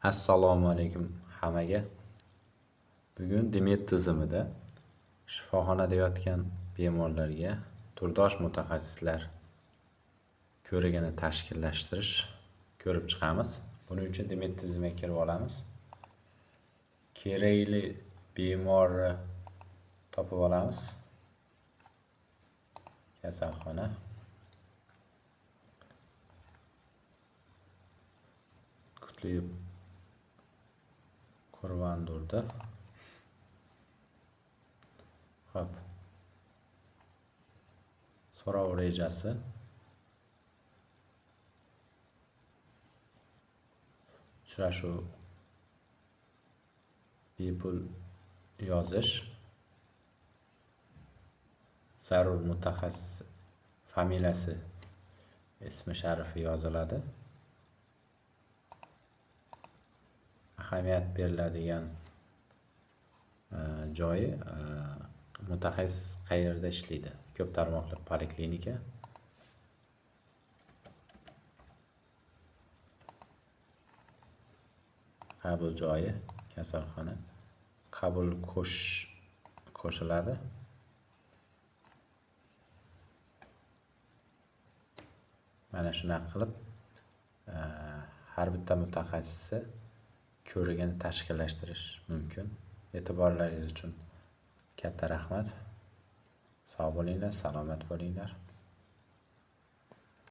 Assalomu alaykum hammaga. Bugun DMED tizimida shifoxonada yotgan bemorlarga turdosh mutaxassislar ko'rigini tashkillashtirish ko'rib chiqamiz. Buning uchun DMED tizimiga kirib olamiz. Kerakli bemorni topib olamiz. Kasalxona. Kutluyev Qurbondurdi. Xo'p. So'rov rejasi. Uchrashuv bepul yozish. Zarur mutaxassis familiyasi, ismi sharifi yoziladi. Ahamiyat beriladigan joyi mutaxassis qayerda ishlaydi? Ko'p tarmoqli poliklinika. Qabul joyi kasalxona. Qabul qo'shiladi. Mana shunaqa qilib har bitta mutaxassisni ko'rigini tashkillashtirish mumkin. E'tiborlaringiz uchun katta rahmat. Sog' bo'linglar, salomat bo'linglar.